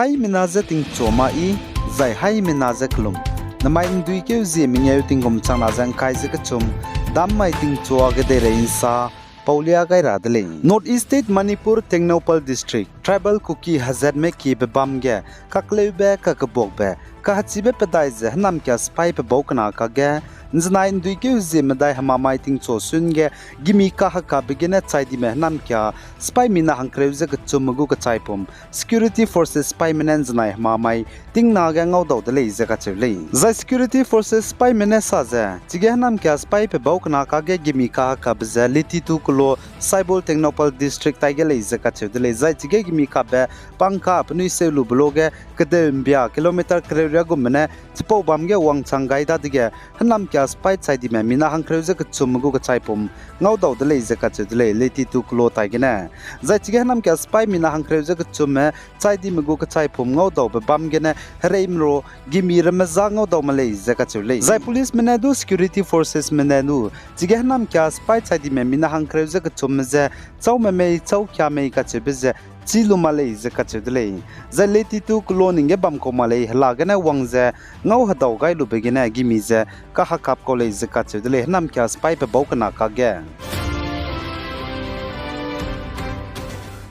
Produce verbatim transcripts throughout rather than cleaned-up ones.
Haimena je tingchua ma i, zai haimena je kelum. Namai ’nduikeu zie mengeu tingkum changna ze ’ngkai ze kechum, dam mai tingchua ge deirei ’nsa, paulia gai ra de lei. North East State Manipur, Tengnoupal District, Tribal Kuki hezatme kiebe bam ge, kakleube, kakebuakbe, kahechibe pedai ze hênamkia sipai pe bau kena kakge, ’nzenai ’nduikeu zie medai hemamai tingchua sun ge, gimi kahekabe gene chai dime hênamkia sipai mina hangkereu ze kechumme gu kechaipum, security forces sipaime ne ’nzenai hemamai tingna ge ngaudau de lei ze kacheu lei. Zai security forces sipaime ne sa ze, chige hênamkia sipai pe bau kena kakge gimi kahekabe ze Lititu Kulo, Saibol, Tengnoupal District taige lei ze kacheu de lei. Zai chige gimi kabe pangka penui seu lube lo ge kedeu ’mbia kilometer kereu riagumme ne chipau bam ge wangchang gai dadege, hênamkia sipai chai dime mina hangkereu ze kechumme gu kechaipum ngaudau de lei ze kacheu de lei, Lititu Kulo taigene. Zai chige hênamkia sipai mina hangkereu ze kechumme chai dime gu kechaipum ngaudaube bam gene hereime ro gimi ramme za ngaudau me lei ze kacheu lei. Zai policeme ne du security forcesme ne du chige hênamkia sipai chai dime mina hangkereu ze kechumme ze châume mei châukia mei kacheube ze chî lu ma lei ze kacheu de lei. Zai Lititu Kulo ning ge bam kau ma lei hela gene wang ze ngau hedau gai lube gene gimi ze kahekap kau lei ze kacheu de lei, hênamkia sipai pe bau kena kakge.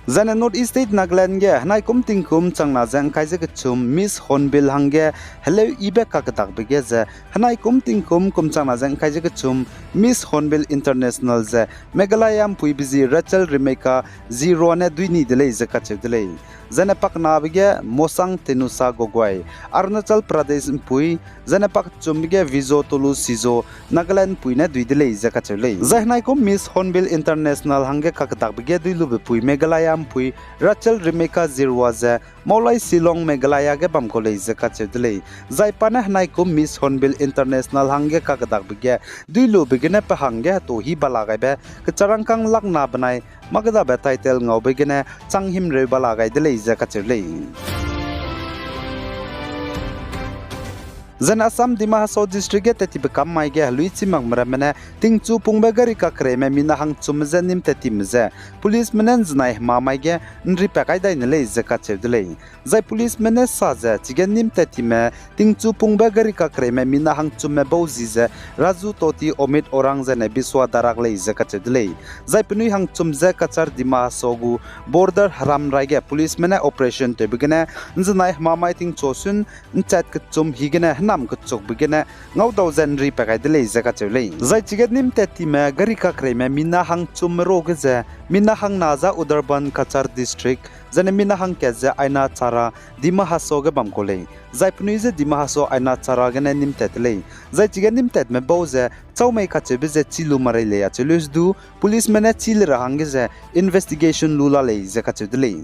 Zaine North East State Nagaland ge henaikum tingkum changna ze ’ngkai ze kechum Miss Hornbill hangge heleu yibe kakedakbe ge ze, henaikum tingkum kum changna ze ’ngkai ze kechum Miss Hornbill International ze Meghalaya ’mpuibe zi Rachel Rebecca Zirua ne duini de lei ze kacheu de lei. Zaine pakenabe ge Mosang Tenusa Gogoi, Arunachal Pradesh ’mpui, zaine pakechumbe ge Vizo Tolu Sizo, Nagaland ’mpui ne dui de lei ze kacheu lei. Zai henaikum Miss Hornbill International hangge kakedakbe ge duilube pui Meghalaya ’mpui Rachel Rebecca Zirua ze Mawlai Shillong Meghalaya ge bam kau lei ze kacheu de lei. Zai pa ne henaikum Miss Hornbill International hangge kakedakbe ge duilube gene pe hangge heto hi bala gaibe kecharangkâng lakna benai mâ kedabe title ngaube gene chang himreu bala gai de lei ze kacheu lei. Zaine Assam Dima Hasao District ge tettibe kam mai ge heluichi makme ramme ne tingchu pungbe gari kakereime mina hangchumme je nîm tattime ze policeme ne ’nzenai hemamai ge ’nripat kai dai ne lei ze kacheu de lei. Zai policeme ne sa ze chige nîm tattime tingchu pungbe gari kakereime mina hangchumme bau zi ze Raju Toti, Omit Orang zaine Biswa Darak lei ze kacheu de lei. Zai penui hangchum ze Cachar Dima Hasao gu border heram rai ge policeme ne operation tewbe gene ’nzenai hemamai tingchu sun ’nchat kechum hi gene hênam kechukbe gene ngaudau ze ’nripat kai de lei ze kacheu lei. Zai chige nîm tattime gari kakereime mina hangchumme ro ge ze, mina hangna za Udarband Cachar District, zaine mina hangkat ze Aina Chara Dima Hasao ge bam kau lei. Zai penui ze Dima Hasao Aina Chara gene nîm tat de lei. Zai chige nîm tatme bau ze châumei kacheube ze chî lu marei lei acheu leu du, policeme ne chî le ra hangge ze investigation lu la lei ze kacheu de lei.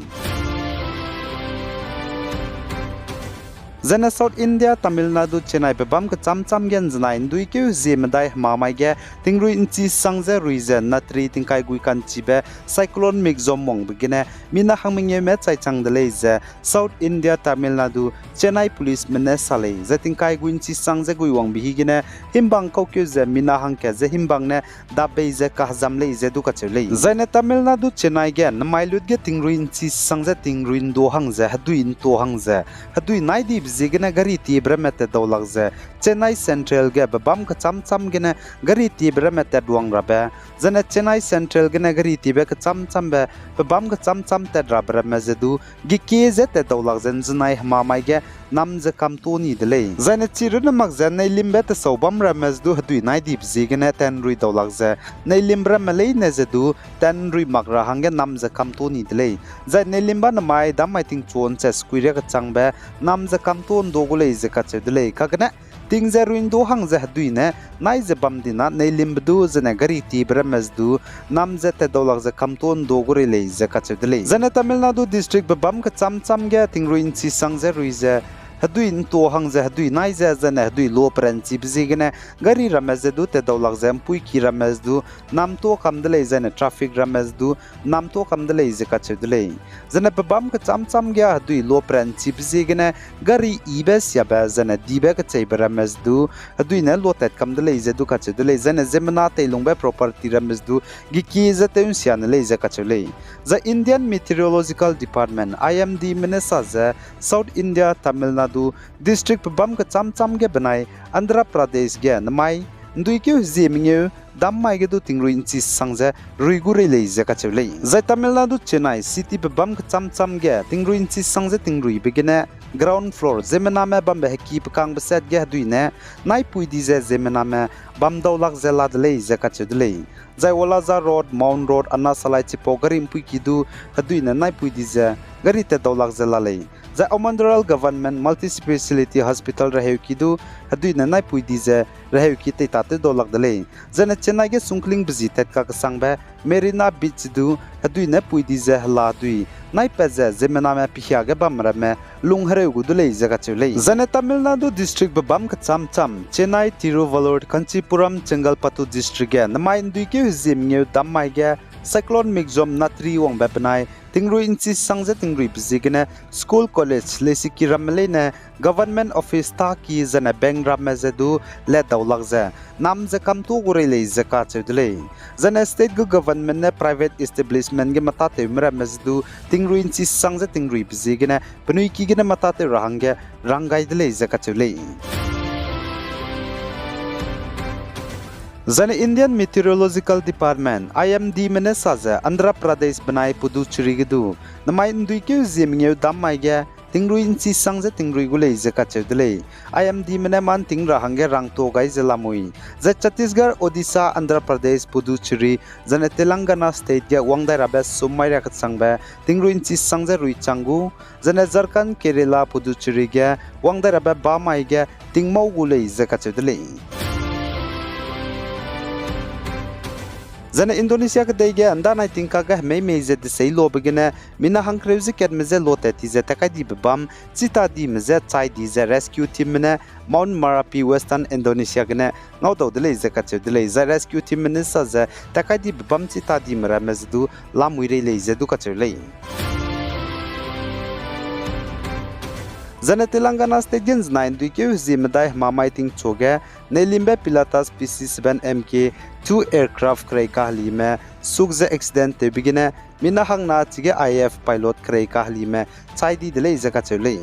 Zaine South India, Tamil Nadu, Chennai pe bâm kechâm châm ge ’nzenai ’nduikeu zie medai hemamai ge tingrui ’nchi sang ze rui ze natri tingkai gui ka'nchibe cyclone mikzom wangbe gene mina hang mengeume chai chang de lei ze South India, Tamil Nadu, Chennai policeme ne sa lei. Zai tingkai gui ’nchi sang ze gui wangbe hi gene himbang kaukeu ze mina hangkat ze himbang ne dap bei ze kahezam lei ze du kacheu lei. Zaine Tamil Nadu, Chennai ge nemai lut ge tingrui ’nchi sang ze tingrui ’ndu hang ze hedui ’ntu hang ze hedui nai dibe ziegene gari tiebe ramme tat dau lak ze Chennai Central ge pe bâm kechâm châm gene gari tiebe ramme tat wang rabe, zaine Chennai Central gene gari tiebe kechâm châmbe pe bâm kechâm châm tat rabe ramme ze du gekie ze tat dau lak ze ’nzenai hemamai ge nam ze kamto ni de lei. Zaine chi runne mak ze neilimbe tesau bâm ramme ze du hedui nai dibe ziegene tanrui dau lak ze neilimbe ramme leine ze du tanrui mak ra hangge nam ze kamto ni de lei. Zai neilimbe nemai dam mai tingchu ’nchat sekui riâ kechangbe nam ze kamto ’ndu gu lei ze kacheu de lei. Kagene ting ze rui ’ndu hang ze hedui ne nai ze bam dina neilimbe du zene gari tiebe ramme ze du nam ze tat dau lak ze kamto ’ndu gu rei lei ze kacheu de lei. Zaine Tamil Nadu district pe bâm kechâm châm ge tingrui ’nchi sang ze rui ze hedui ’nto hang ze hedui nai ze, zaine hedui lo peranchibe ziegene gari ramme ze du tetdaulak ze ’mpuiki ramme ze du namto kam de lei, zaine traffic ramme ze du namto kam de lei ze kacheu de lei. Zaine pebâm kechâm châm ge hedui lo peranchibe ziegene gari yibe siabe zaine dibe kecheibe ramme ze du hedui ne lotat kam de lei ze du kacheu de lei, zaine ziemmena teilungbe property ramme ze du gekie ze tew ’nsia ne lei ze kacheu lei. Zai Indian Meteorological Department, I M D me ne sa ze South India, Tamil Nadu district pebâm kechâm châm ge benai Andhra Pradesh ge nemai ’nduikeu hezie mengeu dam mai ge du tingrui ’nchi sang ze rui gu rei lei ze kacheu lei. Zai Tamil Nadu Chennai city pebâm kechâm châm ge tingrui ’nchi sang ze tingruibe gene ground floor ziemmename bambe heki pekangbe set ge hedui ne naipui di ze ziemmename bam daulak ze la de lei ze kacheu de lei. Zai Walaza Road, Mount Road, Anna Salai chipau gari ’mpuiki du hedui ne naipui di ze gari tetdaulak ze la lei. Zai Umandral Government Multispeciality Hospital reheuki du hedui ne naipui di ze reheuki teitatew daulak de lei. Zaine Chennai ge sungkling bezi tat kakesangbe Marina Beach du hedui ne pui di ze hela dui naipat ze ziemmename pehia ge bam ramme lung hereu gu de lei ze kacheu lei. Zaine Tamil Nadu district pebâm kechâm châm Chennai, Tiruvallur, Kanchipuram, Chengalpattu district ge nemai ’nduikeu hezie mengeu dam mai ge Cyclone Mikzom Natri wangbe benai tingrui ’nchi sang ze tingruibe ziegene school, college, lesiki ramme leine government office taki zaine bank ramme ze du latdaulak ze nam ze kamtu gu rei lei ze kacheu de lei. Zaine state gu government ne private establishment ge metatew meramme ze du tingrui ’nchi sang ze tingruibe ziegene penui ki gene metatew ra hangge rang gai de lei ze kacheu lei. Zaine Indian Meteorological Department, I M D me ne sa ze Andhra Pradesh benai Puducherry ge du nemai ’nduikeu hezie mengeu dam mai ge tingrui ’nchi sang ze tingrui gu lei ze kacheu de lei. I M D me ne mâ ’nting ra hangge rangtuâ gai ze lamui. Zai Chhattisgarh, Odisha, Andhra Pradesh, Puducherry, zaine Telangana state ge wang dai rabe sum mai riakechangbe tingrui ’nchi sang ze rui chang gu, zaine Jharkhand, Kerala, Puducherry ge wang dai rabe bamai ge tingmau gu lei ze kacheu de lei. Zaine Indonesia kedei ge ’ndanai tingkak ge hemei mei ze desei lobe gene mina hangkereu ze katme je lotat ti ze tat kai dibe bam chita dime je chai di ze rescue teamme ne Mount Merapi, Western Indonesia gene ngaudau de lei ze kacheu de lei. Zai rescue teamme ne sa ze tat kai dibe bam chita dime ramme ze du lamui rei lei ze du kacheu lei. Zaine Telangana state ge ’nzenai ’nduikeu hezie medai hemamai tingchuage neilimbe Pilatus P C seven M K two aircraft kerei kahelime suk ze accident tewbe gene mina hangna chige I A F pilot kerei kahelime chai di de lei ze kacheu lei.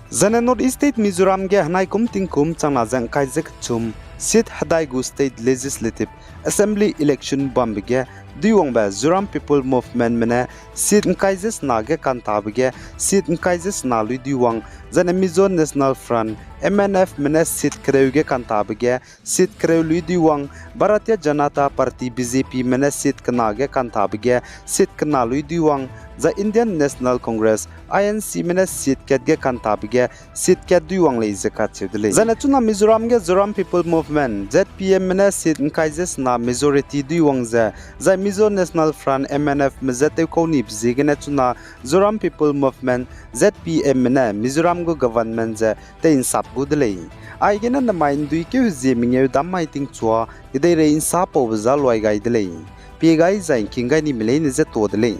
Zaine North East State Mizoram ge henai kum tingkum changna ze ’ngkai ze kechum seat hedai gu State Legislative Assembly election bambe ge duiwangbe Zoram People Movement me ne seat ’ngkai ze sena ge kantabe ge seat ’ngkai ze sena lui duiwang, zaine Mizo National Front, M N F me ne seat kereu ge kantabe ge seat kereu lui duiwang, Bharatiya Janata Party, B J P me ne seat kena ge kantabe ge seat kena lui duiwang, zai Indian National Congress, I N C me ne seat kat ge kantabe ge seat kat duiwang lei ze kacheu de lei. Zaine chuna Mizoram ge Zoram People Movement, Z P M me ne seat ’ngkai ze sena majority duiwang ze, zai Mizo National Front, M N F me je tewkau nibe ziegene chuna Zoram People Movement, Z P M me ne Mizoram gu government ze tei'nsap gu de lei. Aigene nemai ’nduikeu hezie mengeu dam mai tingchua kedeirei ’nsapaube za luai gai de lei. Pie gai zai ’ngking gai nime leine je tuâ de lei.